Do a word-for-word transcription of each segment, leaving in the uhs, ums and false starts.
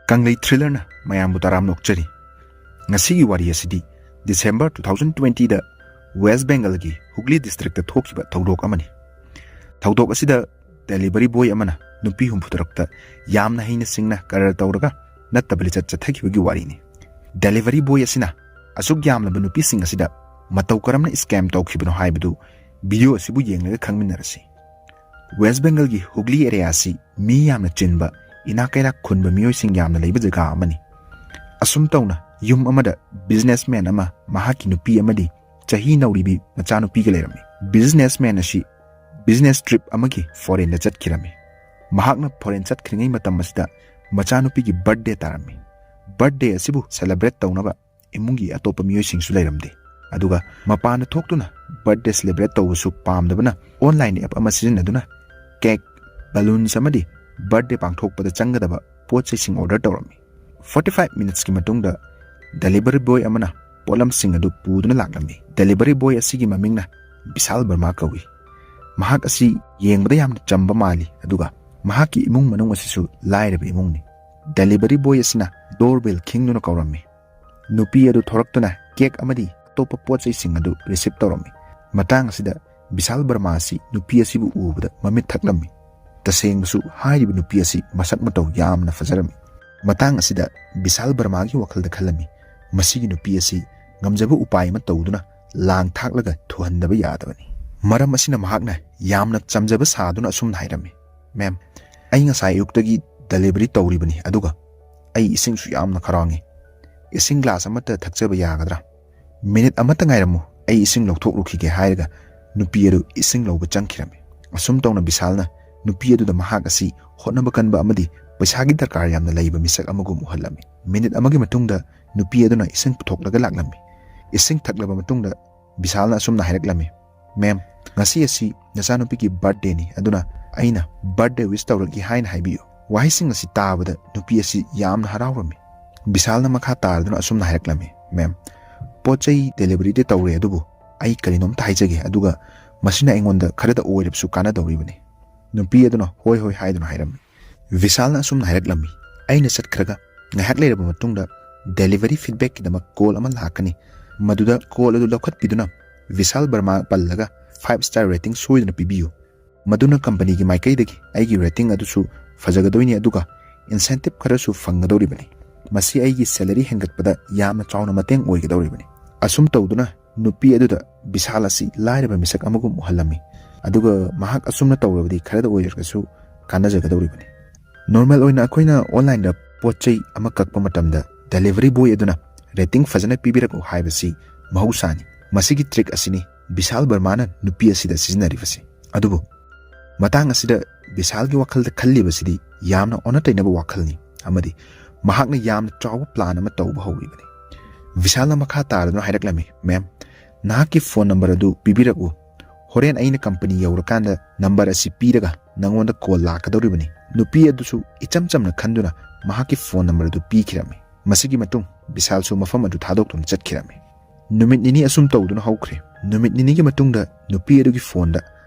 ꯀꯪꯂꯩ ꯊ꯭ꯔꯤꯂꯔꯅ ꯃꯌꯥꯝꯕꯨ ꯇꯔꯥꯝꯅ ꯑꯣꯛꯆꯔꯤ꯫ ꯉꯁꯤꯒꯤ ꯋꯥꯔꯤ ꯑꯁꯤꯗꯤ ꯗꯤꯁꯦꯝꯕꯔ ꯇꯨ ꯊꯥꯎꯖꯟ ꯇ꯭ꯋꯦꯟꯇꯤꯗ ꯋꯦꯁ ꯕꯦꯡꯒꯜꯒꯤ ꯍꯨꯒꯂꯤ ꯗꯤꯁꯇ꯭ꯔꯤꯛꯇ ꯊꯣꯛꯈꯤꯕ ꯊꯧꯗꯣꯛ ꯑꯃꯅꯤ꯫ ꯊꯧꯗꯣꯛ ꯑꯁꯤꯗ ꯗꯦꯂꯤꯚꯔꯤ ꯕꯣꯏ ꯑꯃꯅ ꯅꯨꯄꯤ ꯍꯨꯝꯐꯨ ꯇꯔꯨꯛꯇ ꯌꯥꯝꯅ ꯍꯩꯅ ꯁꯤꯡꯅ ꯀꯔꯔ ꯇꯧꯔꯒ ꯅꯠꯇꯕ ꯂꯤꯆꯠ ꯆꯠꯊꯈꯤꯕꯒꯤ ꯋꯥꯔꯤꯅꯤ꯫ ꯗꯦꯂꯤꯚꯔꯤ ꯕꯣꯏ ꯑꯁꯤꯅ ꯑꯁꯨꯛ ꯌꯥꯝꯂꯕ ꯅꯨꯄꯤꯁꯤꯡ ꯑꯁꯤꯗ ꯃꯇꯧ ꯀꯔꯝꯅ ꯁ꯭ꯀꯦꯝ ꯇꯧꯈꯤꯕꯅꯣ ꯍꯥꯏꯕꯗꯨ ꯚꯤꯗꯤꯑꯣ ꯑꯁꯤꯕꯨ ꯌꯦꯡꯂꯒ ꯈꯪꯃꯤꯟꯅꯔꯁꯤ꯫ ꯋꯦꯁ ꯕꯦꯡꯒꯜꯒꯤ ꯍꯨꯒꯂꯤ ꯑꯦꯔꯤꯌꯥ ꯑꯁꯤ ꯃꯤ ꯌꯥꯝꯅ ꯆꯤꯟꯕ, ꯏꯅꯥꯛ ꯀꯩꯔꯥꯛ ꯈꯨꯟꯕ ꯃꯤꯑꯣꯏꯁꯤꯡ ꯌꯥꯝꯅ ꯂꯩꯕ ꯖꯒꯥ ꯑꯃꯅꯤ꯫ ꯑꯁꯨꯝ ꯇꯧꯅ ꯌꯨꯝ ꯑꯃꯗ ꯕꯤꯖꯤꯅꯦꯁꯃꯦꯟ ꯑꯃ, ꯃꯍꯥꯛꯀꯤ ꯅꯨꯄꯤ ꯑꯃꯗꯤ ꯆꯍꯤ ꯅꯧꯔꯤꯕꯤ ꯃꯆꯥꯅꯨꯄꯤꯒ ꯂꯩꯔꯝꯃꯤ꯫ ꯕꯤꯖꯤꯅꯦꯁꯃꯦꯟ ꯑꯁꯤ ꯕꯤꯖꯤꯅꯦꯁ ꯇ꯭ꯔꯤꯞ ꯑꯃꯒꯤ ꯐꯣꯔꯦꯟꯗ ꯆꯠꯈꯤꯔꯝꯃꯤ꯫ ꯃꯍꯥꯛꯅ ꯐꯣꯔꯦꯟ ꯆꯠꯈ꯭ꯔꯤꯉꯩ ꯃꯇꯝ ꯑꯁꯤꯗ ꯃꯆꯥꯅꯨꯄꯤꯒꯤ ꯕꯔꯊꯗꯦ ꯇꯥꯔꯝꯃꯤ꯫ ꯕꯔꯊꯗꯦ ꯑꯁꯤꯕꯨ ꯁꯦꯂꯦꯕ꯭ꯔꯦꯠ ꯇꯧꯅꯕ ꯏꯃꯨꯡꯒꯤ ꯑꯇꯣꯞꯄ ꯃꯤꯑꯣꯏꯁꯤꯡꯁꯨ ꯂꯩꯔꯝꯗꯦ꯫ ꯑꯗꯨꯒ ꯃꯄꯥꯟꯗ ꯊꯣꯛꯇꯨꯅ ꯕꯔꯊꯗꯦ ꯁꯦꯂꯦꯕ꯭ꯔꯦꯠ ꯇꯧꯕꯁꯨ ꯄꯥꯝꯗꯕꯅ ꯑꯣꯟꯂꯥꯏꯟ ꯑꯦꯞ ꯑꯃ ꯁꯤꯖꯤꯟꯅꯗꯨꯅ ꯀꯦꯛ, ꯕꯂꯨꯟꯁ ꯑꯃꯗꯤ ꯕꯔꯊꯗꯦ ꯄꯥꯡꯊꯣꯛꯄꯗ ꯆꯪꯒꯗꯕ ꯄꯣꯠ ꯆꯩꯁꯤꯡ ꯑꯣꯔꯗꯔ ꯇꯧꯔꯝꯃꯤ꯫ ꯐꯣꯔꯇꯤ ꯐꯥꯏꯚ ꯃꯤꯅꯤꯠꯁꯀꯤ ꯃꯇꯨꯡꯗ ꯗꯦꯂꯤꯚꯔꯤ ꯕꯣꯏ ꯑꯃꯅ ꯄꯣꯠꯂꯝꯁꯤꯡ ꯑꯗꯨ ꯄꯨꯗꯨꯅ ꯂꯥꯛꯂꯝꯃꯤ꯫ ꯗꯦꯂꯤꯚꯔꯤ ꯕꯣꯏ ꯑꯁꯤꯒꯤ ꯃꯃꯤꯡꯅ ꯕꯤꯁꯥꯜ ꯕꯔꯃꯥ ꯀꯧꯏ꯫ ꯃꯍꯥꯛ ꯑꯁꯤ ꯌꯦꯡꯕꯗ ꯌꯥꯝꯅ ꯆꯝꯕ ꯃꯥꯜꯂꯤ, ꯑꯗꯨꯒ ꯃꯍꯥꯛꯀꯤ ꯏꯃꯨꯡ ꯃꯅꯨꯡ ꯑꯁꯤꯁꯨ ꯂꯥꯏꯔꯕ ꯏꯃꯨꯡꯅꯤ꯫ ꯗꯦꯂꯤꯚꯔꯤ ꯕꯣꯏ ꯑꯁꯤꯅ ꯗꯣꯔ ꯕꯦꯜ ꯈꯤꯡꯗꯨꯅ ꯀꯧꯔꯝꯃꯤ꯫ ꯅꯨꯄꯤ ꯑꯗꯨ ꯊꯣꯔꯛꯇꯨꯅ ꯀꯦꯛ ꯑꯃꯗꯤ ꯑꯇꯣꯞꯄ ꯄꯣꯠ ꯆꯩꯁꯤꯡ ꯑꯗꯨ ꯔꯤꯁꯤꯞ ꯇꯧꯔꯝꯃꯤ꯫ ꯃꯇꯥꯡ ꯑꯁꯤꯗ ꯕꯤꯁꯥꯜ ꯕꯔꯃꯥ ꯑꯁꯤ ꯅꯨꯄꯤ ꯑꯁꯤꯕꯨ ꯎꯕꯗ ꯃꯃꯤꯠ ꯊꯛꯂꯝꯃꯤ꯫ ꯇꯁꯦꯡꯕꯁꯨ ꯍꯥꯏꯔꯤꯕ ꯅꯨꯄꯤ ꯑꯁꯤ ꯃꯁꯛ ꯃꯇꯧ ꯌꯥꯝꯅ ꯐꯖꯔꯝꯃꯤ꯫ ꯃꯇꯥꯡ ꯑꯁꯤꯗ ꯕꯤꯁꯥꯜ ꯕꯔꯃꯥꯒꯤ ꯋꯥꯈꯜꯗ ꯈꯜꯂꯝꯃꯤ, "ꯃꯁꯤꯒꯤ ꯅꯨꯄꯤ ꯑꯁꯤ ꯉꯝꯖꯕ ꯎꯄꯥꯏ ꯑꯃ ꯇꯧꯗꯨꯅ ꯂꯥꯡ ꯊꯥꯛꯂꯒ ꯊꯨꯍꯟꯗꯕ ꯌꯥꯗꯕꯅꯤ"꯫ ꯃꯔꯝ ꯑꯁꯤꯅ ꯃꯍꯥꯛꯅ ꯌꯥꯝꯅ ꯆꯝꯖꯕ ꯁꯥꯗꯨꯅ ꯑꯁꯨꯝꯅ ꯍꯥꯏꯔꯝꯃꯤ, "ꯃꯦꯝ, ꯑꯩ ꯉꯁꯥꯏ ꯑꯌꯨꯛꯇꯒꯤ ꯗꯦꯂꯤꯚꯔꯤ ꯇꯧꯔꯤꯕꯅꯤ, ꯑꯗꯨꯒ ꯑꯩ ꯏꯁꯤꯡꯁꯨ ꯌꯥꯝꯅ ꯈꯧꯔꯥꯡꯉꯤ꯫ ꯏꯁꯤꯡ ꯒ꯭ꯂꯥꯁ ꯑꯃꯠꯇ ꯊꯛꯆꯕ ꯌꯥꯒꯗ꯭ꯔꯥ?" "ꯃꯤꯅꯤꯠ ꯑꯃꯠꯇ ꯉꯥꯏꯔꯝꯃꯨ, ꯑꯩ ꯏꯁꯤꯡ ꯂꯧꯊꯣꯛꯂꯨꯈꯤꯒꯦ" ꯍꯥꯏꯔꯒ ꯅꯨꯄꯤ ꯑꯗꯨ ꯏꯁꯤꯡ ꯂꯧꯕ ꯆꯪꯈꯤꯔꯝꯃꯤ꯫ ꯑꯁꯨꯝ ꯇꯧꯅ ꯕꯤꯁꯥꯜꯅ ꯅꯨꯄꯤ ꯑꯗꯨꯗ ꯃꯍꯥꯛ ꯑꯁꯤ ꯍꯣꯠꯅꯕ ꯀꯟꯕ ꯑꯃꯗꯤ ꯄꯩꯁꯥꯒꯤ ꯗꯔꯀꯥꯔ ꯌꯥꯝꯅ ꯂꯩꯕ ꯃꯤꯁꯛ ꯑꯃꯒꯨꯝ ꯎꯍꯜꯂꯝꯃꯤ꯫ ꯃꯤꯅꯤꯠ ꯑꯃꯒꯤ ꯃꯇꯨꯡꯗ ꯅꯨꯄꯤ ꯑꯗꯨꯅ ꯏꯁꯤꯡ ꯄꯨꯊꯣꯛꯂꯒ ꯂꯥꯛꯂꯝꯃꯤ꯫ ꯏꯁꯤꯡ ꯊꯛꯂꯕ ꯃꯇꯨꯡꯗ ꯕꯤꯁꯥꯜꯅ ꯑꯁꯨꯝꯅ ꯍꯥꯏꯔꯛꯂꯝꯃꯤ, "ꯃꯦꯝ, ꯉꯁꯤ ꯑꯁꯤ ꯅꯆꯥꯅꯨꯄꯤꯒꯤ ꯕꯥꯔꯊꯗꯦꯅꯤ, ꯑꯗꯨꯅ ꯑꯩꯅ ꯕꯥꯔꯊꯗꯦ ꯋꯤꯁ ꯇꯧꯔꯛꯏ ꯍꯥꯏꯅ ꯍꯥꯏꯕꯤꯌꯨ"꯫ ꯋꯥꯍꯩꯁꯤꯡ ꯑꯁꯤ ꯇꯥꯕꯗ ꯅꯨꯄꯤ ꯑꯁꯤ ꯌꯥꯝꯅ ꯍꯔꯥꯎꯔꯝꯃꯤ꯫ ꯕꯤꯁꯥꯜꯅ ꯃꯈꯥ ꯇꯥꯔꯗꯨꯅ ꯑꯁꯨꯝꯅ ꯍꯥꯏꯔꯛꯂꯝꯃꯤ, "ꯃꯦꯝ, ꯄꯣꯠ ꯆꯩ ꯗꯦꯂꯤꯚꯔꯤꯗꯤ ꯇꯧꯔꯦ, ꯑꯗꯨꯕꯨ ꯑꯩ ꯀꯔꯤꯅꯣꯝꯇ ꯍꯥꯏꯖꯒꯦ, ꯑꯗꯨꯒ ꯃꯁꯤꯅ ꯑꯩꯉꯣꯟꯗ ꯈꯔꯗ ꯑꯣꯏꯔꯕꯁꯨ ꯀꯥꯟꯅꯗꯧꯔꯤꯕꯅꯤ"꯫ ꯅꯨꯄꯤ ꯑꯗꯨꯅ ꯍꯣꯏ ꯍꯣꯏ ꯍꯥꯏꯗꯨꯅ ꯍꯥꯏꯔꯝꯃꯤ꯫ ꯕꯤꯁꯥꯜꯅ ꯑꯁꯨꯝꯅ ꯍꯥꯏꯔꯛꯂꯝꯃꯤ, ꯑꯩꯅ ꯆꯠꯈ꯭ꯔꯒ ꯉꯥꯏꯍꯥꯛ ꯂꯩꯔꯕ ꯃꯇꯨꯡꯗ delivery feedbackꯀꯤꯗꯃꯛ call ꯑꯃ ꯂꯥꯛꯀꯅꯤ꯫ ꯃꯗꯨꯗ call ꯑꯗꯨ ꯂꯧꯈꯠꯄꯤꯗꯨꯅ ꯕꯤꯁꯥꯜ ꯕꯔꯃꯥ ꯄꯜꯂꯒ five star rating ꯁꯣꯏꯗꯅ ꯄꯤꯕꯤꯌꯨ꯫ ꯃꯗꯨꯅ ꯀꯝꯄꯅꯤꯒꯤ ꯃꯥꯏꯀꯩꯗꯒꯤ ꯑꯩꯒꯤ rating ꯑꯗꯨꯁꯨ ꯐꯖꯒꯗꯣꯏꯅꯤ, ꯑꯗꯨꯒ incentive ꯈꯔꯁꯨ ꯐꯪꯒꯗꯧꯔꯤꯕꯅꯤ꯫ ꯃꯁꯤ ꯑꯩꯒꯤ salary ꯍꯦꯟꯒꯠꯄꯗ ꯌꯥꯝꯅ ꯆꯥꯎꯅ ꯃꯇꯦꯡ ꯑꯣꯏꯒꯗꯧꯔꯤꯕꯅꯤ꯫ ꯑꯁꯨꯝ ꯇꯧꯗꯨꯅ ꯅꯨꯄꯤ ꯑꯗꯨꯗ ꯕꯤꯁꯥꯜ ꯑꯁꯤ ꯂꯥꯏꯔꯕ ꯃꯤꯁꯛ ꯑꯃꯒꯨꯝ ꯎꯍꯜꯂꯝꯃꯤ꯫ ꯑꯗꯨꯒ ꯃꯍꯥꯛ ꯑꯁꯨꯝꯅ ꯇꯧꯔꯕꯗꯤ ꯈꯔꯗ ꯑꯣꯏꯔꯒꯁꯨ ꯀꯥꯟꯅꯖꯒꯗꯧꯔꯤꯕꯅꯤ꯫ Normal ꯑꯣꯏꯅ ꯑꯩꯈꯣꯏꯅ onlineꯗ ꯄꯣꯠ ꯆꯩ ꯑꯃ ꯀꯛꯄ ꯃꯇꯝꯗ delivery boy ꯑꯗꯨꯅ rating ꯐꯖꯅ ꯄꯤꯕꯤꯔꯛꯎ ꯍꯥꯏꯕꯁꯤ ꯃꯍꯧꯁꯥꯅꯤ꯫ ꯃꯁꯤꯒꯤ trick ꯑꯁꯤꯅꯤ ꯕꯤꯁꯥꯜ ꯕꯔꯃꯥꯅ ꯅꯨꯄꯤ ꯑꯁꯤꯗ ꯁꯤꯖꯤꯟꯅꯔꯤꯕꯁꯤ꯫ ꯑꯗꯨꯕꯨ ꯃꯇꯥꯡ ꯑꯁꯤꯗ ꯕꯤꯁꯥꯜꯒꯤ ꯋꯥꯈꯜꯗ ꯈꯜꯂꯤꯕꯁꯤꯗꯤ ꯌꯥꯝꯅ ꯑꯣꯟꯅ ꯇꯩꯅꯕ ꯋꯥꯈꯜꯅꯤ, ꯑꯃꯗꯤ ꯃꯍꯥꯛꯅ ꯌꯥꯝꯅ ꯆꯥꯎꯕ plan ꯑꯃ ꯇꯧꯕ ꯍꯧꯔꯤꯕꯅꯤ꯫ ꯕꯤꯁꯥꯜꯅ ꯃꯈꯥ ꯇꯥꯔꯗꯨꯅ ꯍꯥꯏꯔꯛꯂꯝꯃꯤ, "Ma'am, ꯅꯍꯥꯛꯀꯤ phone number ꯑꯗꯨ ꯄꯤꯕꯤꯔꯛꯎ꯫ ꯍꯣꯔꯦꯟ ꯑꯩꯅ ꯀꯝꯄꯅꯤ ꯌꯧꯔꯀꯥꯟꯗ number ꯑꯁꯤ ꯄꯤꯔꯒ ꯅꯉꯣꯟꯗ call ꯂꯥꯛꯀꯗꯧꯔꯤꯕꯅꯤ꯫" ꯅꯨꯄꯤ ꯑꯗꯨꯁꯨ ꯏꯆꯝ ꯆꯝꯅ ꯈꯟꯗꯨꯅ ꯃꯍꯥꯛꯀꯤ phone number ꯑꯗꯨ ꯄꯤꯈꯤꯔꯝꯃꯤ꯫ ꯃꯁꯤꯒꯤ ꯃꯇꯨꯡ ꯕꯤꯁꯥꯜꯁꯨ ꯃꯐꯝ ꯑꯗꯨ ꯊꯥꯗꯣꯛꯇꯨꯅ ꯆꯠꯈꯤꯔꯝꯃꯤ꯫ ꯅꯨꯃꯤꯠ ꯅꯤꯅꯤ ꯑꯁꯨꯝ ꯇꯧꯗꯨꯅ ꯍꯧꯈ꯭ꯔꯦ꯫ ꯅꯨꯃꯤꯠ ꯅꯤꯅꯤꯒꯤ ꯃꯇꯨꯡꯗ ꯅꯨꯄꯤ ꯑꯗꯨꯒꯤ phoneꯗ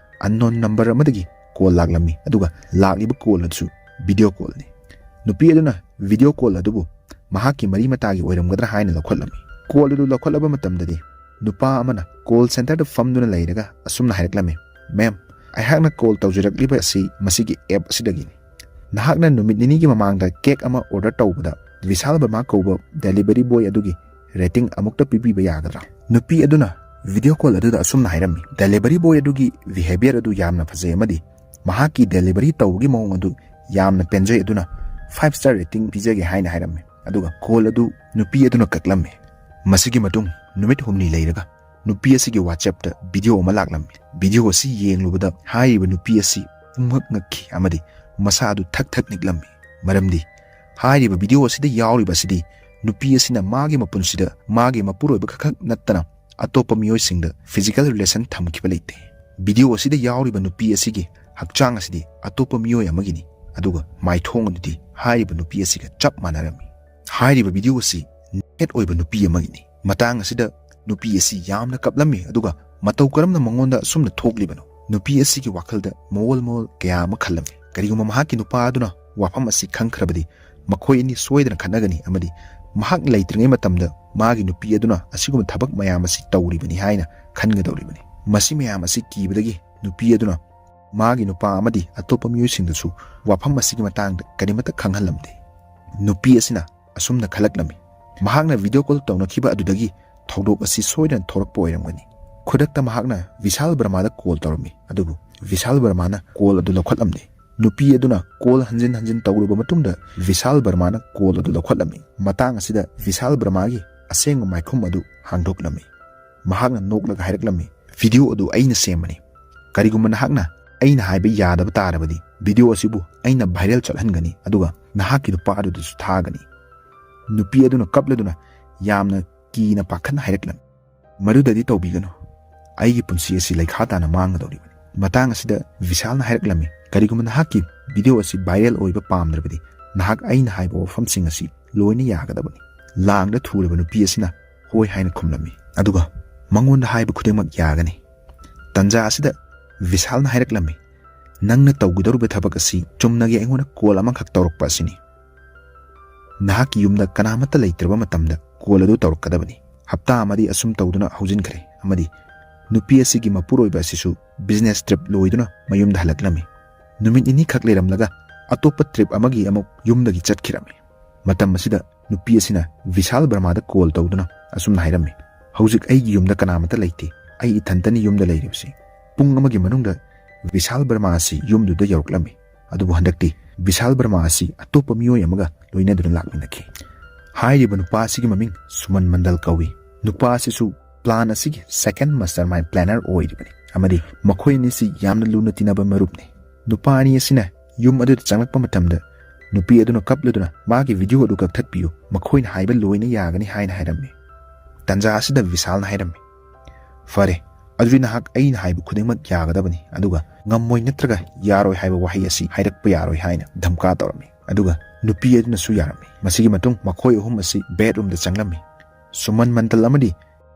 unknown number ꯑꯃꯗꯒꯤ call ꯂꯥꯛꯂꯝꯃꯤ, ꯑꯗꯨꯒ ꯂꯥꯛꯂꯤꯕ call ꯑꯗꯨꯁꯨ video callꯅꯤ꯫ ꯅꯨꯄꯤ ꯑꯗꯨꯅ video call ꯑꯗꯨꯕꯨ ꯃꯍꯥꯛꯀꯤ ꯃꯔꯤ ꯃꯇꯥꯒꯤ ꯑꯣꯏꯔꯝꯒꯗ꯭ꯔꯥ ꯍꯥꯏꯅ ꯂꯧꯈꯠꯂꯝꯃꯤ꯫ Call ꯑꯗꯨ ꯂꯧꯈꯠꯂꯕ ꯃꯇꯝꯗꯗꯤ ꯅꯨꯄꯥ ꯑꯃꯅ call centreꯗ ꯐꯝꯗꯨꯅ ꯂꯩꯔꯒ ꯑꯁꯨꯝꯅ ꯍꯥꯏꯔꯛꯂꯝꯃꯤ, "Ma'am, ꯑꯩꯍꯥꯛꯅ call ꯇꯧꯖꯔꯛꯂꯤꯕ ꯑꯁꯤ ꯃꯁꯤꯒꯤ app ꯑꯁꯤꯗꯒꯤꯅꯤ꯫ ꯅꯍꯥꯛꯅ ꯅꯨꯃꯤꯠ ꯅꯤꯅꯤꯒꯤ ꯃꯃꯥꯡꯗ cake ꯑꯃ order ꯇꯧꯕꯗ ꯕꯤꯁꯥꯜ ꯕꯔꯃꯥ ꯀꯧꯕ delivery boy ꯑꯗꯨꯒꯤ rating ꯑꯃꯨꯛꯇ ꯄꯤꯕꯤꯕ ꯌꯥꯒꯗ꯭ꯔꯥ?" ꯅꯨꯄꯤ ꯑꯗꯨꯅ video call ꯑꯗꯨꯗ ꯑꯁꯨꯝꯅ ꯍꯥꯏꯔꯝꯃꯤ, "Delivery boy ꯑꯗꯨꯒꯤ behaviour ꯑꯗꯨ ꯌꯥꯝꯅ ꯐꯖꯩ ꯑꯃꯗꯤ ꯃꯍꯥꯛꯀꯤ delivery ꯇꯧꯕꯒꯤ ꯃꯑꯣꯡ ꯑꯗꯨ ꯌꯥꯝꯅ ꯄꯦꯟꯖꯩ, ꯑꯗꯨꯅ five star rating ꯄꯤꯖꯒꯦ" ꯍꯥꯏꯅ ꯍꯥꯏꯔꯝꯃꯤ꯫ ꯑꯗꯨꯒ call ꯑꯗꯨ ꯅꯨꯄꯤ ꯑꯗꯨꯅ ꯀꯛꯂꯝꯃꯤ꯫ ꯃꯁꯤꯒꯤ ꯃꯇꯨꯡ ꯅꯨꯃꯤꯠ ꯍꯨꯝꯅꯤ ꯂꯩꯔꯒ ꯅꯨꯄꯤ ꯑꯁꯤꯒꯤ WhatsAppꯇ video ꯑꯃ ꯂꯥꯛꯂꯝꯃꯤ꯫ Video ꯑꯁꯤ ꯌꯦꯡꯂꯨꯕꯗ ꯍꯥꯏꯔꯤꯕ ꯅꯨꯄꯤ ꯑꯁꯤ ꯄꯨꯡꯉꯛ ꯉꯛꯈꯤ ꯑꯃꯗꯤ ꯃꯁꯥ ꯑꯗꯨ ꯊꯛ ꯊꯛ ꯅꯤꯛꯂꯝꯃꯤ꯫ ꯃꯔꯝꯗꯤ ꯍꯥꯏꯔꯤꯕ video ꯑꯁꯤꯗ ꯌꯥꯎꯔꯤꯕ ꯑꯁꯤꯗꯤ ꯅꯨꯄꯤ ꯑꯁꯤꯅ ꯃꯥꯒꯤ ꯃꯄꯨꯟꯁꯤꯗ ꯃꯥꯒꯤ ꯃꯄꯨꯔꯣꯏꯕ ꯈꯛꯈꯛ ꯅꯠꯇꯅ ꯑꯇꯣꯞꯄ ꯃꯤꯑꯣꯏꯁꯤꯡꯗ physical relation ꯊꯝꯈꯤꯕ ꯂꯩꯇꯦ꯫ Video ꯑꯁꯤꯗ ꯌꯥꯎꯔꯤꯕ ꯅꯨꯄꯤ ꯑꯁꯤꯒꯤ ꯍꯛꯆꯥꯡ ꯑꯁꯤꯗꯤ ꯑꯇꯣꯞꯄ ꯃꯤꯑꯣꯏ ꯑꯃꯒꯤꯅꯤ, ꯑꯗꯨꯒ ꯃꯥꯏꯊꯣꯡ ꯑꯗꯨꯗꯤ ꯍꯥꯏꯔꯤꯕ ꯅꯨꯄꯤ ꯑꯁꯤꯒ ꯆꯞ ꯃꯥꯟꯅꯔꯝꯃꯤ꯫ ꯍꯥꯏꯔꯤꯕ video ꯑꯁꯤ naked ꯑꯣꯏꯕ ꯅꯨꯄꯤ ꯑꯃꯒꯤꯅꯤ꯫ ꯃꯇꯥꯡ ꯑꯁꯤꯗ ꯅꯨꯄꯤ ꯑꯁꯤ ꯌꯥꯝꯅ ꯀꯞꯂꯝꯃꯤ, ꯑꯗꯨꯒ ꯃꯇꯧ ꯀꯔꯝꯅ ꯃꯉꯣꯟꯗ ꯑꯁꯨꯝꯅ ꯊꯣꯛꯂꯤꯕꯅꯣ? ꯅꯨꯄꯤ ꯑꯁꯤꯒꯤ ꯋꯥꯈꯜꯗ ꯃꯑꯣꯜ ꯃꯑꯣꯜ ꯀꯌꯥ ꯑꯃ ꯈꯜꯂꯝꯃꯤ꯫ ꯀꯔꯤꯒꯨꯝꯕ ꯃꯍꯥꯛꯀꯤ ꯅꯨꯄꯥ ꯑꯗꯨꯅ ꯋꯥꯐꯝ ꯑꯁꯤ ꯈꯪꯈ꯭ꯔꯕꯗꯤ ꯃꯈꯣꯏ ꯑꯅꯤ ꯁꯣꯏꯗꯅ ꯈꯠꯅꯒꯅꯤ ꯑꯃꯗꯤ ꯃꯍꯥꯛ ꯂꯩꯇ꯭ꯔꯤꯉꯩ ꯃꯇꯝꯗ ꯃꯥꯒꯤ ꯅꯨꯄꯤ ꯑꯗꯨꯅ ꯑꯁꯤꯒꯨꯝꯕ ꯊꯕꯛ ꯃꯌꯥꯝ ꯑꯁꯤ ꯇꯧꯔꯤꯕꯅꯤ ꯍꯥꯏꯅ ꯈꯟꯒꯗꯧꯔꯤꯕꯅꯤ꯫ ꯃꯁꯤ ꯃꯌꯥꯝ ꯑꯁꯤ ꯀꯤꯕꯗꯒꯤ ꯅꯨꯄꯤ ꯑꯗꯨꯅ ꯃꯥꯒꯤ ꯅꯨꯄꯥ ꯑꯃꯗꯤ ꯑꯇꯣꯞꯄ ꯃꯤꯑꯣꯏꯁꯤꯡꯗꯁꯨ ꯋꯥꯐꯝ ꯑꯁꯤꯒꯤ ꯃꯇꯥꯡꯗ ꯀꯔꯤꯃꯠꯇ ꯈꯪꯍꯜꯂꯝꯗꯦ꯫ ꯅꯨꯄꯤ ꯑꯁꯤꯅ ꯑꯁꯨꯝꯅ ꯈꯜꯂꯛꯂꯝꯃꯤ, ꯃꯍꯥꯛꯅ ꯚꯤꯗꯤꯑꯣ ꯀꯣꯜ ꯇꯧꯅꯈꯤꯕ ꯑꯗꯨꯗꯒꯤ ꯊꯧꯗꯣꯛ ꯑꯁꯤ ꯁꯣꯏꯗꯅ ꯊꯣꯔꯛꯄ ꯑꯣꯏꯔꯝꯒꯅꯤ꯫ ꯈꯨꯗꯛꯇ ꯃꯍꯥꯛꯅ ꯚꯤꯁꯥꯜ ꯕꯔꯃꯥꯗ ꯀꯣꯜ ꯇꯧꯔꯝꯃꯤ, ꯑꯗꯨꯕꯨ ꯚꯤꯁꯥꯜ ꯕꯔꯃꯥꯅ ꯀꯣꯜ ꯑꯗꯨ ꯂꯧꯈꯠꯂꯝꯗꯦ꯫ ꯅꯨꯄꯤ ꯑꯗꯨꯅ ꯀꯣꯜ ꯍꯟꯖꯤꯟ ꯍꯟꯖꯤꯟ ꯇꯧꯔꯨꯕ ꯃꯇꯨꯡꯗ ꯚꯤꯁꯥꯜ ꯕꯔꯃꯥꯅ ꯀꯣꯜ ꯑꯗꯨ ꯂꯧꯈꯠꯂꯝꯃꯤ꯫ ꯃꯇꯥꯡ ꯑꯁꯤꯗ ꯚꯤꯁꯥꯜ ꯕꯔꯃꯥꯒꯤ ꯑꯁꯦꯡꯕ ꯃꯥꯏꯈꯨꯝ ꯑꯗꯨ ꯍꯥꯡꯗꯣꯛꯂꯝꯃꯤ꯫ ꯃꯍꯥꯛꯅ ꯅꯣꯛꯂꯒ ꯍꯥꯏꯔꯛꯂꯝꯃꯤ, "ꯚꯤꯗꯤꯑꯣ ꯑꯗꯨ ꯑꯩꯅ ꯁꯦꯝꯕꯅꯤ꯫ ꯀꯔꯤꯒꯨꯝꯕ ꯅꯍꯥꯛꯅ ꯑꯩꯅ ꯍꯥꯏꯕ ꯌꯥꯗꯕ ꯇꯥꯔꯕꯗꯤ, ꯚꯤꯗꯤꯑꯣ ꯑꯁꯤꯕꯨ ꯑꯩꯅ ꯚꯥꯏꯔꯦꯜ ꯆꯠꯍꯟꯒꯅꯤ, ꯑꯗꯨꯒ ꯅꯍꯥꯛꯀꯤ ꯅꯨꯄꯥ ꯑꯗꯨꯗꯁꯨ ꯊꯥꯒꯅꯤ꯫" ꯅꯨꯄꯤ ꯑꯗꯨꯅ ꯀꯞꯂꯗꯨꯅ ꯌꯥꯝꯅ ꯀꯤꯅ ꯄꯥꯈꯠꯅ ꯍꯥꯏꯔꯛꯂꯝꯃꯤ, "ꯃꯗꯨꯗꯗꯤ ꯇꯧꯕꯤꯒꯅꯨ꯫ ꯑꯩꯒꯤ ꯄꯨꯟꯁꯤ ꯑꯁꯤ ꯂꯩꯈꯥ ꯇꯥꯅ ꯃꯥꯡꯒꯗꯧꯔꯤꯕꯅꯤ꯫" ꯃꯇꯥꯡ ꯑꯁꯤꯗ ꯚꯤꯁꯥꯜꯅ ꯍꯥꯏꯔꯛꯂꯝꯃꯤ, "ꯀꯔꯤꯒꯨꯝꯕ ꯅꯍꯥꯛꯀꯤ ꯚꯤꯗꯤꯑꯣ ꯑꯁꯤ ꯚꯥꯏꯔꯦꯜ ꯑꯣꯏꯕ ꯄꯥꯝꯗ꯭ꯔꯕꯗꯤ, ꯅꯍꯥꯛ ꯑꯩꯅ ꯍꯥꯏꯕ ꯋꯥꯐꯝꯁꯤꯡ ꯑꯁꯤ ꯂꯣꯏꯅ ꯌꯥꯒꯗꯕꯅꯤ꯫" ꯂꯥꯡꯗ ꯊꯨꯔꯕ ꯅꯨꯄꯤ ꯑꯁꯤꯅ ꯍꯣꯏ ꯍꯥꯏꯅ ꯈꯨꯝꯂꯝꯃꯤ, ꯑꯗꯨꯒ ꯃꯉꯣꯟꯗ ꯍꯥꯏꯕ ꯈꯨꯗꯤꯡꯃꯛ ꯌꯥꯒꯅꯤ꯫ ꯇꯟꯖꯥ ꯑꯁꯤꯗ ꯚꯤꯁꯥꯜꯅ ꯍꯥꯏꯔꯛꯂꯝꯃꯤ, "ꯅꯪꯅ ꯇꯧꯒꯗꯧꯔꯤꯕ ꯊꯕꯛ ꯑꯁꯤ ꯆꯨꯝꯅꯒꯤ ꯑꯩꯉꯣꯟꯗ ꯀꯣꯜ ꯑꯃꯈꯛ ꯇꯧꯔꯛꯄ ꯑꯁꯤꯅꯤ꯫ ꯅꯍꯥꯛꯀꯤ ꯌꯨꯝꯗ ꯀꯅꯥꯃꯠꯇ ꯂꯩꯇ꯭ꯔꯕ ꯃꯇꯝꯗ ꯀꯣꯜ ꯑꯗꯨ ꯇꯧꯔꯛꯀꯗꯕꯅꯤ꯫" ꯍꯞꯇꯥ ꯑꯃꯗꯤ ꯑꯁꯨꯝ ꯇꯧꯗꯨꯅ ꯍꯧꯖꯤꯟꯈ꯭ꯔꯦ ꯑꯃꯗꯤ ꯅꯨꯄꯤ ꯑꯁꯤꯒꯤ ꯃꯄꯨꯔꯣꯏꯕ ꯑꯁꯤꯁꯨ ꯕꯤꯖꯤꯅꯦꯁ ꯇ꯭ꯔꯤꯞ ꯂꯣꯏꯗꯨꯅ ꯃꯌꯨꯝꯗ ꯍꯜꯂꯛꯂꯝꯃꯤ꯫ ꯅꯨꯃꯤꯠ ꯅꯤꯅꯤ ꯈꯛ ꯂꯩꯔꯝꯂꯒ ꯑꯇꯣꯞꯄ ꯇ꯭ꯔꯤꯞ ꯑꯃꯒꯤ ꯑꯃꯨꯛ ꯌꯨꯝꯗꯒꯤ ꯆꯠꯈꯤꯔꯝꯃꯤ꯫ ꯃꯇꯝ ꯑꯁꯤꯗ ꯅꯨꯄꯤ ꯑꯁꯤꯅ ꯚꯤꯁꯥꯜ ꯕꯔꯃꯥꯗ ꯀꯣꯜ ꯇꯧꯗꯨꯅ ꯑꯁꯨꯝꯅ ꯍꯥꯏꯔꯝꯃꯤ, "ꯍꯧꯖꯤꯛ ꯑꯩꯒꯤ ꯌꯨꯝꯗ ꯀꯅꯥꯃꯠꯇ ꯂꯩꯇꯦ꯫ ꯑꯩ ꯏꯊꯟꯇꯅꯤ ꯌꯨꯝꯗ ꯂꯩꯔꯤꯕꯁꯤ꯫" ꯄꯨꯡ ꯑꯃꯒꯤ ꯃꯅꯨꯡꯗ ꯚꯤꯁꯥꯜ ꯕꯔꯃꯥ ꯑꯁꯤ ꯌꯨꯝꯗꯨꯗ ꯌꯧꯔꯛꯂꯝꯃꯤ꯫ ꯑꯗꯨꯕꯨ ꯍꯟꯗꯛꯇꯤ ꯚꯤꯁꯥꯜ ꯕꯔꯃꯥ ꯑꯁꯤ ꯑꯇꯣꯞꯄ ꯃꯤꯑꯣꯏ ꯑꯃꯒ ꯂꯣꯏꯅꯗꯨꯅ ꯂꯥꯛꯃꯤꯟꯅꯈꯤ꯫ ꯍꯥꯏꯔꯤꯕ ꯅꯨꯄꯥ ꯑꯁꯤꯒꯤ ꯃꯃꯤꯡ ꯁꯨꯃꯟ ꯃꯟꯗꯜ ꯀꯧꯏ꯫ ꯅꯨꯄꯥ ꯑꯁꯤꯁꯨ ꯄ꯭ꯂꯥꯟ ꯑꯁꯤꯒꯤ ꯁꯦꯀꯦꯟ ꯃꯥꯁꯇꯔ ꯃꯥꯏꯟ ꯄ꯭ꯂꯥꯅꯔ ꯑꯣꯏꯔꯤꯕꯅꯤ ꯑꯃꯗꯤ ꯃꯈꯣꯏ ꯑꯅꯤꯁꯤ ꯌꯥꯝꯅ ꯂꯨꯅ ꯇꯤꯟꯅꯕ ꯃꯔꯨꯞꯅꯤ꯫ ꯅꯨꯄꯥ ꯑꯅꯤ ꯑꯁꯤꯅ ꯌꯨꯝ ꯑꯗꯨꯗ ꯆꯪꯂꯛꯄ ꯃꯇꯝꯗ ꯅꯨꯄꯤ ꯑꯗꯨꯅ ꯀꯞꯂꯗꯨꯅ ꯃꯥꯒꯤ ꯚꯤꯗꯤꯑꯣ ꯑꯗꯨ ꯀꯛꯊꯠꯄꯤꯌꯨ, ꯃꯈꯣꯏꯅ ꯍꯥꯏꯕ ꯂꯣꯏꯅ ꯌꯥꯒꯅꯤ ꯍꯥꯏꯅ ꯍꯥꯏꯔꯝꯃꯤ꯫ ꯇꯟꯖꯥ ꯑꯁꯤꯗ ꯚꯤꯁꯥꯜꯅ ꯍꯥꯏꯔꯝꯃꯤ, "ꯐꯔꯦ, ꯑꯗꯨꯗꯤ ꯅꯍꯥꯛ ꯑꯩꯅ ꯍꯥꯏꯕ ꯈꯨꯗꯤꯡꯃꯛ ꯌꯥꯒꯗꯕꯅꯤ, ꯑꯗꯨꯒ ꯉꯝꯃꯣꯏ ꯅꯠꯇ꯭ꯔꯒ ꯌꯥꯔꯣꯏ ꯍꯥꯏꯕ ꯋꯥꯍꯩ ꯑꯁꯤ ꯍꯥꯏꯔꯛꯄ ꯌꯥꯔꯣꯏ" ꯍꯥꯏꯅ ꯙꯝꯀꯥ ꯇꯧꯔꯝꯃꯤ꯫ ꯑꯗꯨꯒ ꯅꯨꯄꯤ ꯑꯗꯨꯅꯁꯨ ꯌꯥꯔꯝꯃꯤ꯫ ꯃꯁꯤꯒꯤ ꯃꯇꯨꯡ ꯃꯈꯣꯏ ꯑꯍꯨꯝ ꯑꯁꯤ ꯕꯦꯗꯔꯨꯝꯗ ꯆꯪꯂꯝꯃꯤ꯫ ꯁꯨꯃꯟ ꯃꯟꯗꯜ ꯑꯃꯗꯤ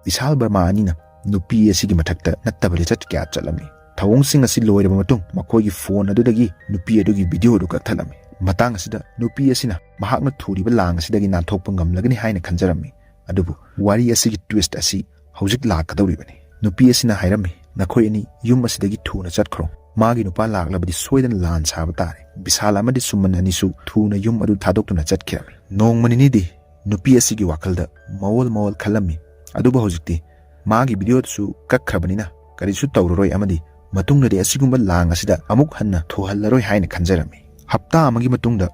ꯚꯤꯁꯥꯜ ꯕꯔꯃꯥ ꯑꯅꯤꯅ ꯅꯨꯄꯤ ꯑꯁꯤꯒꯤ ꯃꯊꯛꯇ ꯅꯠꯇꯕ ꯂꯤꯆꯠ ꯀꯌꯥ ꯆꯠꯂꯝꯃꯤ꯫ ꯊꯧꯑꯣꯡꯁꯤꯡ ꯑꯁꯤ ꯂꯣꯏꯔꯕ ꯃꯇꯨꯡ ꯃꯈꯣꯏꯒꯤ ꯐꯣꯟ ꯑꯗꯨꯗꯒꯤ ꯅꯨꯄꯤ ꯑꯗꯨꯒꯤ ꯚꯤꯗꯤꯑꯣ ꯑꯗꯨ ꯀꯛꯊꯠꯂꯝꯃꯤ꯫ ꯃꯇꯥꯡ ꯑꯁꯤꯗ ꯅꯨꯄꯤ ꯑꯁꯤꯅ ꯃꯍꯥꯛꯅ ꯊꯨꯔꯤꯕ ꯂꯥꯡ ꯑꯁꯤꯗꯒꯤ ꯅꯥꯟꯊꯣꯛꯄ ꯉꯝꯂꯒꯅꯤ ꯍꯥꯏꯅ ꯈꯟꯖꯔꯝꯃꯤ꯫ ꯑꯗꯨꯕꯨ ꯋꯥꯔꯤ ꯑꯁꯤꯒꯤ twist ꯑꯁꯤ ꯍꯧꯖꯤꯛ ꯂꯥꯛꯀꯗꯧꯔꯤꯕꯅꯤ꯫ ꯅꯨꯄꯤ ꯑꯁꯤꯅ ꯍꯥꯏꯔꯝꯃꯤ, "ꯅꯈꯣꯏ ꯑꯅꯤ ꯌꯨꯝ ꯑꯁꯤꯗꯒꯤ ꯊꯨꯅ ꯆꯠꯈ꯭ꯔꯣ꯫ ꯃꯥꯒꯤ ꯅꯨꯄꯥ ꯂꯥꯛꯂꯕꯗꯤ ꯁꯣꯏꯗꯅ ꯂꯥꯟ ꯁꯥꯕ ꯇꯥꯔꯦ꯫" ꯕꯤꯁꯥꯜ ꯑꯃꯗꯤ ꯁꯨꯃꯟ ꯑꯅꯤꯁꯨ ꯊꯨꯅ ꯌꯨꯝ ꯑꯗꯨ ꯊꯥꯗꯣꯛꯇꯨꯅ ꯆꯠꯈꯤꯔꯝꯃꯤ꯫ ꯅꯣꯡꯃ ꯅꯤꯅꯤꯗꯤ ꯅꯨꯄꯤ ꯑꯁꯤꯒꯤ ꯋꯥꯈꯜꯗ ꯃꯑꯣꯜ ꯃꯑꯣꯜ ꯈꯜꯂꯝꯃꯤ꯫ ꯑꯗꯨꯕꯨ ꯍꯧꯖꯤꯛꯇꯤ ꯃꯥꯒꯤ video ꯑꯗꯨꯁꯨ ꯀꯛꯈ꯭ꯔꯕꯅꯤꯅ ꯀꯔꯤꯁꯨ ꯇꯧꯔꯔꯣꯏ ꯑꯃꯗꯤ ꯃꯇꯨꯡꯗꯗꯤ ꯑꯁꯤꯒꯨꯝꯕ ꯂꯥꯡ ꯑꯁꯤꯗ ꯑꯃꯨꯛ ꯍꯟꯅ ꯊꯨꯍꯜꯂꯔꯣꯏ ꯍꯥꯏꯅ ꯈꯟꯖꯔꯝꯃꯤ꯫ ꯍꯞꯇꯥ ꯑꯃꯒꯤ ꯃꯇꯨꯡꯗ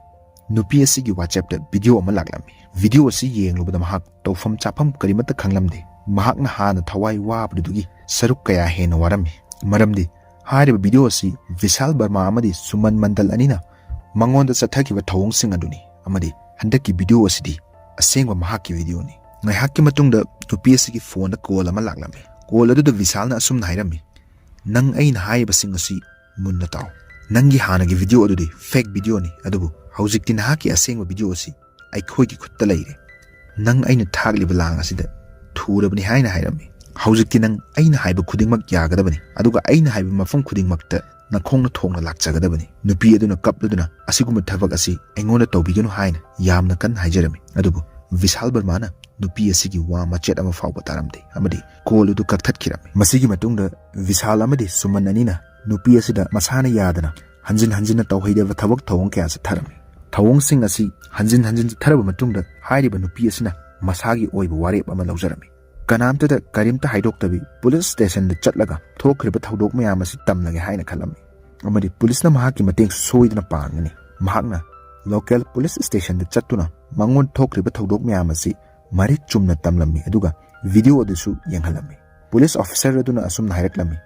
ꯅꯨꯄꯤ ꯑꯁꯤꯒꯤ WhatsAppꯇ video ꯑꯃ ꯂꯥꯛꯂꯝꯃꯤ꯫ Video ꯑꯁꯤ ꯌꯦꯡꯂꯨꯕꯗ ꯃꯍꯥꯛ ꯇꯧꯐꯝ ꯆꯥꯐꯝ ꯀꯔꯤꯃꯠꯇ ꯈꯪꯂꯝꯗꯦ꯫ ꯃꯍꯥꯛꯅ ꯍꯥꯟꯅ ꯊꯋꯥꯏ ꯋꯥꯕꯗꯨꯗꯒꯤ ꯁꯔꯨꯛ ꯀꯌꯥ ꯍꯦꯟꯅ ꯋꯥꯔꯝꯃꯤ꯫ ꯃꯔꯝꯗꯤ ꯍꯥꯏꯔꯤꯕ video ꯑꯁꯤ ꯕꯤꯁꯥꯜ ꯕꯔꯃꯥ ꯑꯃꯗꯤ ꯁꯨꯃꯟ ꯃꯟꯗꯜ ꯑꯅꯤꯅ ꯃꯉꯣꯟꯗ ꯆꯠꯊꯈꯤꯕ ꯊꯧꯑꯣꯡꯁꯤꯡ ꯑꯗꯨꯅꯤ꯫ ꯑꯃꯗꯤ ꯍꯟꯗꯛꯀꯤ video ꯑꯁꯤꯗꯤ ꯑꯁꯦꯡꯕ ꯃꯍꯥꯛꯀꯤ videoꯅꯤ꯫ ꯉꯥꯏꯍꯥꯛꯀꯤ ꯃꯇꯨꯡꯗ ꯅꯨꯄꯤ ꯑꯁꯤꯒꯤ phoneꯗ call ꯑꯃ ꯂꯥꯛꯂꯝꯃꯤ꯫ Call ꯑꯗꯨꯗ ꯕꯤꯁꯥꯜꯅ ꯑꯁꯨꯝꯅ ꯍꯥꯏꯔꯝꯃꯤ, "ꯅꯪ ꯑꯩꯅ ꯍꯥꯏꯔꯤꯕꯁꯤꯡ ꯑꯁꯤ ꯃꯨꯟꯅ ꯇꯥꯎ꯫ ꯅꯪꯒꯤ ꯍꯥꯟꯅꯒꯤ video ꯑꯗꯨꯗꯤ fake videoꯅꯤ, ꯑꯗꯨꯕꯨ ꯍꯧꯖꯤꯛꯇꯤ ꯅꯍꯥꯛꯀꯤ ꯑꯁꯦꯡꯕ video ꯑꯁꯤ ꯑꯩꯈꯣꯏꯒꯤ ꯈꯨꯠꯇ ꯂꯩꯔꯦ꯫ ꯅꯪ ꯑꯩꯅ ꯊꯥꯛꯂꯤꯕ ꯂꯥꯡ ꯑꯁꯤꯗ ꯊꯨꯔꯕꯅꯤ ꯍꯥꯏꯅ ꯍꯥꯏꯔꯝꯃꯤ꯫ ꯍꯧꯖꯤꯛꯇꯤ ꯅꯪ ꯑꯩꯅ ꯍꯥꯏꯕ ꯈꯨꯗꯤꯡꯃꯛ ꯌꯥꯒꯗꯕꯅꯤ, ꯑꯗꯨꯒ ꯑꯩꯅ ꯍꯥꯏꯕ ꯃꯐꯝ ꯈꯨꯗꯤꯡꯃꯛꯇ ꯅꯈꯣꯡꯅ ꯊꯣꯡꯅ ꯂꯥꯛꯆꯒꯗꯕꯅꯤ꯫" ꯅꯨꯄꯤ ꯑꯗꯨꯅ ꯀꯞꯂꯗꯨꯅ, "ꯑꯁꯤꯒꯨꯝꯕ ꯊꯕꯛ ꯑꯁꯤ ꯑꯩꯉꯣꯟꯗ ꯇꯧꯕꯤꯒꯅꯨ" ꯍꯥꯏꯅ ꯌꯥꯝꯅ ꯀꯟꯅ ꯍꯥꯏꯖꯔꯝꯃꯤ꯫ ꯑꯗꯨꯕꯨ ꯕꯤꯁꯥꯜ ꯕꯔꯃꯥꯅ ꯅꯨꯄꯤ ꯑꯁꯤꯒꯤ ꯋꯥ ꯃꯆꯦꯠ ꯑꯃ ꯐꯥꯎꯕ ꯇꯥꯔꯝꯗꯦ ꯑꯃꯗꯤ call ꯑꯗꯨ ꯀꯛꯊꯠꯈꯤꯔꯝꯃꯤ꯫ ꯃꯁꯤꯒꯤ ꯃꯇꯨꯡꯗ ꯕꯤꯁꯥꯜ ꯑꯃꯗꯤ ꯁꯨꯃꯟ ꯑꯅꯤꯅ ꯅꯨꯄꯤ ꯑꯁꯤꯗ ꯃꯁꯥꯅ ꯌꯥꯗꯅ ꯍꯟꯖꯤꯟ ꯍꯟꯖꯤꯟꯅ ꯇꯧꯍꯩꯗꯕ ꯊꯕꯛ ꯊꯧꯑꯣꯡ ꯀꯌꯥ ꯆꯠꯊꯔꯝꯃꯤ꯫ ꯊꯧꯑꯣꯡꯁꯤꯡ ꯑꯁꯤ ꯍꯟꯖꯤꯟ ꯍꯟꯖꯤꯟ ꯆꯠꯊꯔꯕ ꯃꯇꯨꯡꯗ ꯍꯥꯏꯔꯤꯕ ꯅꯨꯄꯤ ꯑꯁꯤꯅ ꯃꯁꯥꯒꯤ ꯑꯣꯏꯕ ꯋꯥꯔꯦꯞ ꯑꯃ ꯂꯧꯖꯔꯝꯃꯤ꯫ ꯀꯅꯥꯝꯇꯗ ꯀꯔꯤꯝꯇ ꯍꯥꯏꯗꯣꯛꯇꯕꯤ police stationꯗ ꯆꯠꯂꯒ ꯊꯣꯛꯈ꯭ꯔꯤꯕ ꯊꯧꯗꯣꯛ ꯃꯌꯥꯝ ꯑꯁꯤ ꯇꯝꯂꯒꯦ ꯍꯥꯏꯅ ꯈꯜꯂꯝꯃꯤ꯫ ꯑꯃꯗꯤ policeꯅ ꯃꯍꯥꯛꯀꯤ ꯃꯇꯦꯡ ꯁꯣꯏꯗꯅ ꯄꯥꯡꯒꯅꯤ꯫ ꯃꯍꯥꯛꯅ local police stationꯗ ꯆꯠꯇꯨꯅ ꯃꯉꯣꯟꯗ ꯊꯣꯛꯈ꯭ꯔꯤꯕ ꯊꯧꯗꯣꯛ ꯃꯌꯥꯝ ꯑꯁꯤ ꯃꯔꯤꯛ ꯆꯨꯝꯅ ꯇꯝꯂꯝꯃꯤ, ꯑꯗꯨꯒ video ꯑꯗꯨꯁꯨ ꯌꯦꯡꯍꯜꯂꯝꯃꯤ꯫ Police officer ꯑꯗꯨꯅ ꯑꯁꯨꯝꯅ ꯍꯥꯏꯔꯛꯂꯝꯃꯤ,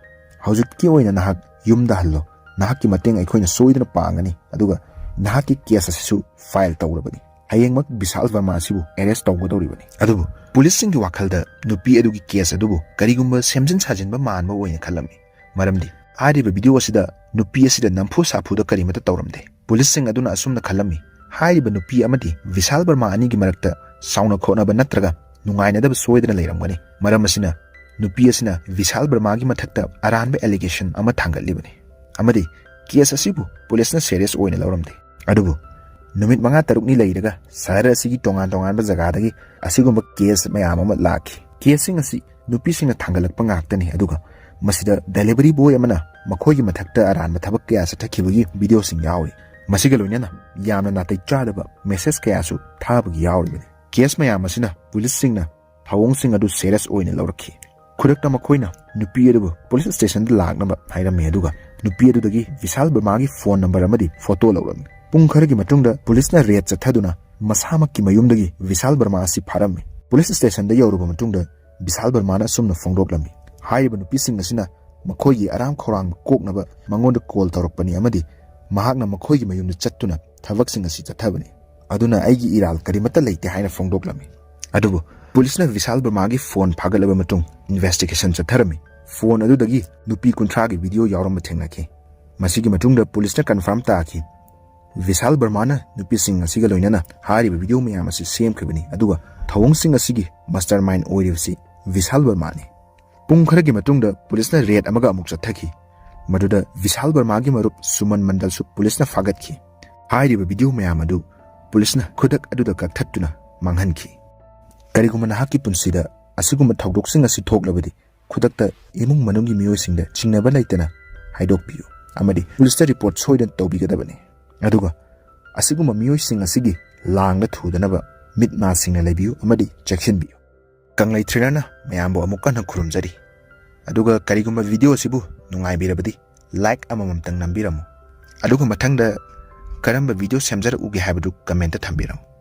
"ꯍꯧꯖꯤꯛꯀꯤ ꯑꯣꯏꯅ ꯅꯍꯥꯛ ꯌꯨꯝꯗ ꯍꯜꯂꯣ, ꯅꯍꯥꯛꯀꯤ ꯃꯇꯦꯡ ꯑꯩꯈꯣꯏꯅ ꯁꯣꯏꯗꯅ ꯄꯥꯡꯒꯅꯤ, ꯑꯗꯨꯒ ꯅꯍꯥꯛꯀꯤ case ꯑꯁꯤꯁꯨ file ꯇꯧꯔꯕꯅꯤ꯫ ꯍꯌꯦꯡꯃꯛ ꯕꯤꯁꯥꯜ ꯕꯔꯃꯥ ꯑꯁꯤꯕꯨ arrest ꯇꯧꯒꯗꯧꯔꯤꯕꯅꯤ꯫" ꯑꯗꯨꯕꯨ policeꯁꯤꯡꯒꯤ ꯋꯥꯈꯜꯗ ꯅꯨꯄꯤ ꯑꯗꯨꯒꯤ case ꯑꯗꯨꯕꯨ ꯀꯔꯤꯒꯨꯝꯕ ꯁꯦꯝꯖꯤꯟ ꯁꯥꯖꯤꯟꯕ ꯃꯥꯟꯕ ꯑꯣꯏꯅ ꯈꯜꯂꯝꯃꯤ꯫ ꯃꯔꯝꯗꯤ ꯍꯥꯏꯔꯤꯕ video ꯑꯁꯤꯗ ꯅꯨꯄꯤ ꯑꯁꯤꯗ ꯅꯝꯐꯨ ꯁꯥꯐꯨꯗ ꯀꯔꯤꯃꯠꯇ ꯇꯧꯔꯝꯗꯦ꯫ Policeꯁꯤꯡ ꯑꯗꯨꯅ ꯑꯁꯨꯝꯅ ꯈꯜꯂꯝꯃꯤ, ꯍꯥꯏꯔꯤꯕ ꯅꯨꯄꯤ ꯑꯃꯗꯤ ꯕꯤꯁꯥꯜ ꯕꯔꯃꯥ ꯑꯅꯤꯒꯤ ꯃꯔꯛꯇ ꯆꯥꯎꯅ ꯈꯣꯠꯅꯕ ꯅꯠꯇ꯭ꯔꯒ ꯅꯨꯡꯉꯥꯏꯅꯗꯕ ꯁꯣꯏꯗꯅ ꯂꯩꯔꯝꯒꯅꯤ꯫ ꯃꯔꯝ ꯑꯁꯤꯅ ꯅꯨꯄꯤ ꯑꯁꯤꯅ ꯕꯤꯁꯥꯜ ꯕꯔꯃꯥꯒꯤ ꯃꯊꯛꯇ ꯑꯔꯥꯟꯕ allegation ꯑꯃ ꯊꯥꯡꯒꯠꯂꯤꯕꯅꯤ꯫ ꯑꯃꯗꯤ case ꯑꯁꯤꯕꯨ policeꯅ serious ꯑꯣꯏꯅ ꯂꯧꯔꯝꯗꯦ꯫ ꯑꯗꯨꯕꯨ ꯅꯨꯃꯤꯠ ꯃꯉꯥ ꯇꯔꯨꯛꯅꯤ ꯂꯩꯔꯒ ꯁꯍꯔ ꯑꯁꯤꯒꯤ ꯇꯣꯉꯥꯟ ꯇꯣꯉꯥꯟꯕ ꯖꯒꯥꯗꯒꯤ ꯑꯁꯤꯒꯨꯝꯕ ꯀꯦꯁ ꯃꯌꯥꯝ ꯑꯃ ꯂꯥꯛꯈꯤ꯫ ꯀꯦꯁꯁꯤꯡ ꯑꯁꯤ ꯅꯨꯄꯤꯁꯤꯡꯅ ꯊꯥꯡꯒꯠꯂꯛꯄ ꯉꯥꯛꯇꯅꯤ꯫ ꯑꯗꯨꯒ ꯃꯁꯤꯗ ꯗꯦꯂꯤꯚꯔꯤ ꯕꯣꯏ ꯑꯃꯅ ꯃꯈꯣꯏꯒꯤ ꯃꯊꯛꯇ ꯑꯔꯥꯟꯕ ꯊꯕꯛ ꯀꯌꯥ ꯆꯠꯊꯈꯤꯕꯒꯤ ꯚꯤꯗꯤꯑꯣꯁꯤꯡ ꯌꯥꯎꯔꯤ꯫ ꯃꯁꯤꯒ ꯂꯣꯏꯅꯅ ꯌꯥꯝꯅ ꯅꯥꯇꯩ ꯆꯥꯗꯕ ꯃꯦꯁꯦꯖ ꯀꯌꯥꯁꯨ ꯊꯥꯕꯒꯤ ꯌꯥꯎꯔꯤꯕꯅꯤ꯫ ꯀꯦꯁ ꯃꯌꯥꯝ ꯑꯁꯤꯅ ꯄꯨꯂꯤꯁꯁꯤꯡꯅ ꯊꯧꯑꯣꯡꯁꯤꯡ ꯑꯗꯨ ꯁꯦꯔꯤꯌꯁ ꯑꯣꯏꯅ ꯂꯧꯔꯛꯈꯤ꯫ ꯈꯨꯗꯛꯇ ꯃꯈꯣꯏꯅ ꯅꯨꯄꯤ ꯑꯗꯨꯕꯨ ꯄꯨꯂꯤꯁ ꯁ꯭ꯇꯦꯁꯟꯗ ꯂꯥꯛꯅꯕ ꯍꯥꯏꯔꯝꯃꯤ, ꯑꯗꯨꯒ ꯅꯨꯄꯤ ꯑꯗꯨꯗꯒꯤ ꯚꯤꯁꯥꯜ ꯕꯔꯃꯥꯒꯤ ꯐꯣꯟ ꯅꯝꯕꯔ ꯑꯃꯗꯤ ꯐꯣꯇꯣ ꯂꯧꯔꯝꯃꯤ꯫ ꯄꯨꯡ ꯈꯔꯒꯤ ꯃꯇꯨꯡꯗ ꯄꯨꯂꯤꯁꯅ ꯔꯦꯗ ꯆꯠꯊꯗꯨꯅ ꯃꯁꯥꯃꯛꯀꯤ ꯃꯌꯨꯝꯗꯒꯤ ꯚꯤꯁꯥꯜ ꯕꯔꯃꯥ ꯑꯁꯤ ꯐꯥꯔꯝꯃꯤ꯫ ꯄꯨꯂꯤꯁ ꯁ꯭ꯇꯦꯁꯟꯗ ꯌꯧꯔꯕ ꯃꯇꯨꯡꯗ ꯚꯤꯁꯥꯜ ꯕꯔꯃꯥꯅ ꯑꯁꯨꯝꯅ ꯐꯣꯡꯗꯣꯛꯂꯝꯃꯤ, ꯍꯥꯏꯔꯤꯕ ꯅꯨꯄꯤꯁꯤꯡ ꯑꯁꯤꯅ ꯃꯈꯣꯏꯒꯤ ꯑꯔꯥꯝ ꯈꯧꯔꯥꯡꯕ ꯀꯣꯛꯅꯕ ꯃꯉꯣꯟꯗ ꯀꯣꯜ ꯇꯧꯔꯛꯄꯅꯤ ꯑꯃꯗꯤ ꯃꯍꯥꯛꯅ ꯃꯈꯣꯏꯒꯤ ꯃꯌꯨꯝꯗ ꯆꯠꯇꯨꯅ ꯊꯕꯛꯁꯤꯡ ꯑꯁꯤ ꯆꯠꯊꯕꯅꯤ꯫ ꯑꯗꯨꯅ ꯑꯩꯒꯤ ꯏꯔꯥꯜ ꯀꯔꯤꯃꯠꯇ ꯂꯩꯇꯦ ꯍꯥꯏꯅ ꯐꯣꯡꯗꯣꯛꯂꯝꯃꯤ꯫ ꯑꯗꯨꯕꯨ ꯄꯨꯂꯤꯁꯅ ꯚꯤꯁꯥꯜ ꯕꯔꯃꯥꯒꯤ ꯐꯣꯟ ꯐꯥꯒꯠꯂꯕ ꯃꯇꯨꯡ ꯏꯟꯚꯦꯁꯇꯤꯒꯦꯁꯟ ꯆꯠꯊꯔꯝꯃꯤ꯫ ꯐꯣꯟ ꯑꯗꯨꯗꯒꯤ ꯅꯨꯄꯤ ꯀꯨꯟꯊ꯭ꯔꯥꯒꯤ ꯚꯤꯗꯤꯑꯣ ꯌꯥꯎꯔꯝꯕ ꯊꯦꯡꯅꯈꯤ꯫ ꯃꯁꯤꯒꯤ ꯃꯇꯨꯡꯗ ꯄꯨꯂꯤꯁꯅ ꯀꯟꯐꯥꯔꯝ ꯇꯥꯈꯤ, ꯚꯤꯁꯥꯜ ꯕꯔꯃꯥꯅ ꯅꯨꯄꯤꯁꯤꯡ ꯑꯁꯤꯒ ꯂꯣꯏꯅꯅ ꯍꯥꯏꯔꯤꯕ ꯚꯤꯗꯤꯑꯣ ꯃꯌꯥꯝ ꯑꯁꯤ ꯁꯦꯝꯈꯤꯕꯅꯤ, ꯑꯗꯨꯒ ꯊꯧꯑꯣꯡꯁꯤꯡ ꯑꯁꯤꯒꯤ ꯃꯥꯁꯇꯔ ꯃꯥꯏꯟ ꯑꯣꯏꯔꯤꯕꯁꯤ ꯚꯤꯁꯥꯜ ꯕꯔꯃꯥꯅꯤ꯫ ꯄꯨꯡ ꯈꯔꯒꯤ ꯃꯇꯨꯡꯗ ꯄꯨꯂꯤꯁꯅ ꯔꯦꯗ ꯑꯃꯒ ꯑꯃꯨꯛ ꯆꯠꯊꯈꯤ, ꯃꯗꯨꯗ ꯚꯤꯁꯥꯜ ꯕꯔꯃꯥꯒꯤ ꯃꯔꯨꯞ ꯁꯨꯃꯟ ꯃꯟꯗꯜꯁꯨ ꯄꯨꯂꯤꯁꯅ ꯐꯥꯒꯠꯈꯤ꯫ ꯍꯥꯏꯔꯤꯕ ꯚꯤꯗꯤꯑꯣ ꯃꯌꯥꯝ ꯑꯗꯨ ꯄꯨꯂꯤꯁꯅ ꯈꯨꯗꯛ ꯑꯗꯨꯗ ꯀꯛꯊꯠꯇꯨꯅ ꯃꯥꯡꯍꯟꯈꯤ꯫ ꯀꯔꯤꯒꯨꯝꯕ ꯅꯍꯥꯛꯀꯤ ꯄꯨꯟꯁꯤꯗ ꯑꯁꯤꯒꯨꯝꯕ ꯊꯧꯗꯣꯛꯁꯤꯡ ꯑꯁꯤ ꯊꯣꯛꯂꯕꯗꯤ, ꯈꯨꯗꯛꯇ ꯏꯃꯨꯡ ꯃꯅꯨꯡꯒꯤ ꯃꯤꯑꯣꯏꯁꯤꯡꯗ ꯆꯤꯡꯅꯕ ꯂꯩꯇꯅ ꯍꯥꯏꯗꯣꯛꯄꯤꯌꯨ ꯑꯃꯗꯤ ꯄꯨꯂꯤꯁꯇ ꯔꯤꯄꯣꯔꯠ ꯁꯣꯏꯗꯅ ꯇꯧꯕꯤꯒꯗꯕꯅꯤ꯫ ꯑꯗꯨꯒ ꯑꯁꯤꯒꯨꯝꯕ ꯃꯤꯑꯣꯏꯁꯤꯡ ꯑꯁꯤꯒꯤ ꯂꯥꯡꯗ ꯊꯨꯗꯅꯕ ꯃꯤꯠ ꯅꯥ ꯁꯤꯡꯅ ꯂꯩꯕꯤꯌꯨ ꯑꯃꯗꯤ ꯆꯦꯛꯁꯤꯟꯕꯤꯌꯨ꯫ ꯀꯪꯂꯩ ꯊ꯭ꯔꯤꯅꯔꯅ ꯃꯌꯥꯝꯕꯨ ꯑꯃꯨꯛ ꯍꯟꯅ ꯈꯨꯔꯨꯝꯖꯔꯤ꯫ ꯑꯗꯨꯒ ꯀꯔꯤꯒꯨꯝꯕ ꯚꯤꯗꯤꯑꯣ ꯑꯁꯤꯕꯨ ꯅꯨꯡꯉꯥꯏꯕꯤꯔꯕꯗꯤ ꯂꯥꯏꯛ ꯑꯃꯃꯝꯇꯪ ꯅꯝꯕꯤꯔꯝꯃꯨ꯫ ꯑꯗꯨꯒ ꯃꯊꯪꯗ ꯀꯔꯝꯕ ꯚꯤꯗꯤꯑꯣ ꯁꯦꯝꯖꯔꯛꯎꯒꯦ ꯍꯥꯏꯕꯗꯨ ꯀꯃꯦꯟꯇ ꯊꯝꯕꯤꯔꯝꯃꯨ꯫